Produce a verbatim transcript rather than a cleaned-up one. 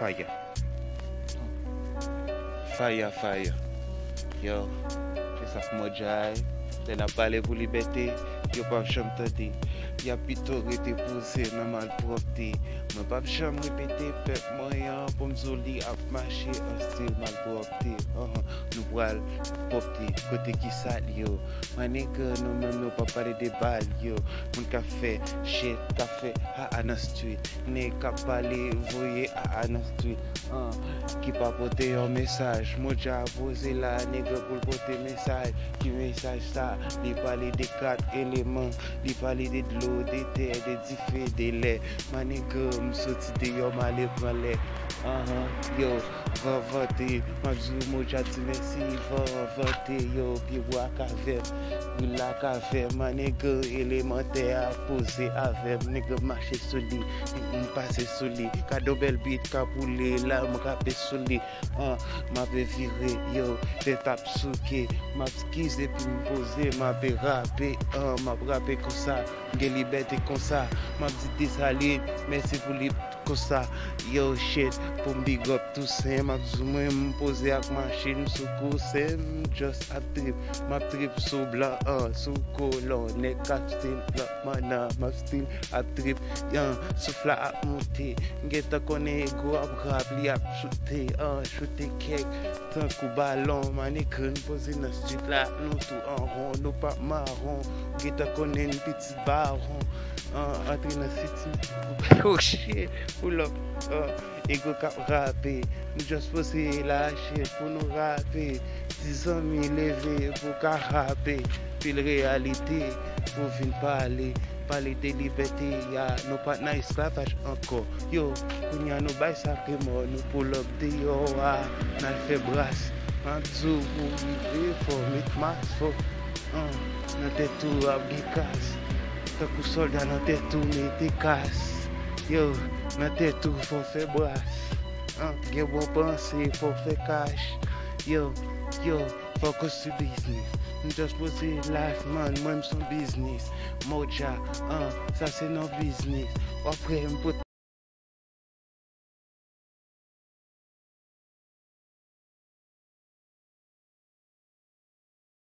Faya. Faya, faya. Yo, se sa k Modja ye. Lè n ap pale pou libète, yo p ap janm tande. Y ap pito rete poze nan malpwòpte. Mwen p ap janm repete pèp mwen an pou m di w li ap mache an stil malpwòpte. Anhan, nou pral pwòpte kote ki sal yo. My nigga, nou menm nou p ap pale de bal yo. Moun k ap fè shit, k ap fè aa nan street. Nèg k ap pale voye aa nan street. An, ki pa pote yon mesaj. Modja poze la, nèg pou l pote mesaj. Ki mesaj sa? Li pale de kat eleman. Li pale de dlo, de tè, de dife, de lè. My nigga, m soti deyò, m ale pran lè. Anhan, yo, van vante. M ap di w Modja di mèsi, van vante. Yo, pye bwa k avè m. Vil la k avè m. My nigga, eleman tè a poze avè m. Nèg ap mache sou li. M pase sou li. Gade yon bèl bit k ap woule la, m rape sou li. An, m ape vire, yo, tèt ap souke. M ap skize epi m poze, m ape rape. An, m ap rape konsa. M gen libète konsa. M ap di Desalin mèsi pou li konsa. Yo, shit, pou m big up Tousen, m ap zoom, m poze ak machin sou kousen. M just ap trip, m ap trip sou blan an, sou kolon, nèg k ap still blan mannan, m ap still ap trip, an, souf la ap moute. M gentan konnen ego ap rap, li ap choute, an, choute kèk tankou balon. My nigga, n poze nan street la, nou tou an won, nou p ap mawon. M gentan konnen n pitit bawon, an, antre nan city. Oh shit, pull up, an, ego k ap rape. Nou just poze la, shit, pou nou rape. Ti zanmi leve pou ka rape. Pil reyalite pou vin pale. Pale de libète a, nou pa t nan esklavaj ankò. Yo, kounye a nou bay sa ke mò, nou pull up deyò a, n al fè bras. M ap di w pou rive, fò w met mas, fò, an, nan tèt ou ap gen kas. Tankou sòlda nan tèt ou mete kas. Yo, nan tèt ou fò w fè bras. An, gen bon panse, fò w fè kach. Yo, yo, fò w konstwi biznis. M just poze life, man, mwen m son biznis. Modja, an, sa se non biznis. W ap wè m pot